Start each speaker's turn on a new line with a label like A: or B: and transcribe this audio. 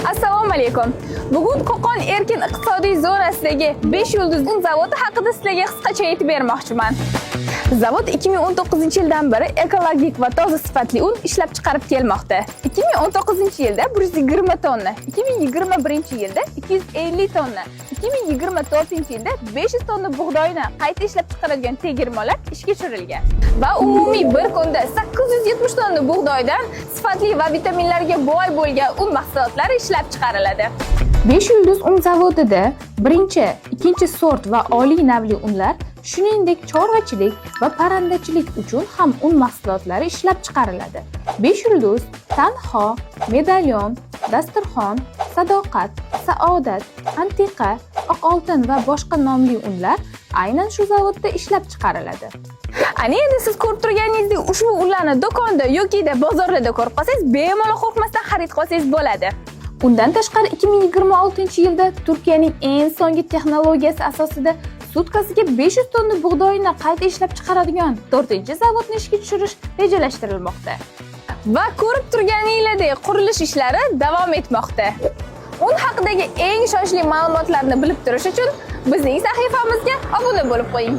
A: Assalomu alaykum. Bugun Qo'qon erkin iqtisodiy zonasidagi 5 yulduz un zavodi haqida sizlarga qisqacha aytib bermoqchiman. Zavod 2019-yildan beri ekologik va toza sifatli un ishlab chiqarib kelmoqda. 2019-yilda 120 tonna, 2021-yilda 250 tonna, 2024-yilda 500 tonna bug'doyni qayta ishlab chiqaradigan tegirmonlar ishga tushirilgan. Va umumiy bir kunda 870 tonna bug'doydan sifatli va vitaminlarga boy bo'lgan un mahsulotlari ishlab chiqariladi.
B: 5 yulduz un zavodida birinchi, ikkinchi sort va oliy navli unlar, shuningdek chorvachilik va parrandachilik uchun ham un mahsulotlari ishlab chiqariladi. 5 yulduz, Tanho, Medalyon, Dasturxon, Sadoqat, Saodat, Antiqa, Oq oltin va boshqa nomli unlar aynan shu zavodda ishlab chiqariladi.
A: Ana endi siz ko'rib turganingizdek, ushbu unlarni do'konda yoki bozorlarda ko'rib qolsangiz, bemalol qo'rqmasdan xarid qilsangiz bo'ladi.
B: Undan tashqari, 2026-yilda Turkiyaning eng so'nggi texnologiyasi asosida sutkasiga 500 tonna bug'doyni qayta ishlab chiqaradigan 4-zavodni ishga tushirish rejalashtirilmoqda.
A: Va ko'rib turganinglardek, qurilish ishlari davom etmoqda. Un haqidagi eng ishonchli ma'lumotlarni bilib turish uchun bizning sahifamizga obuna bo'lib qo'ying.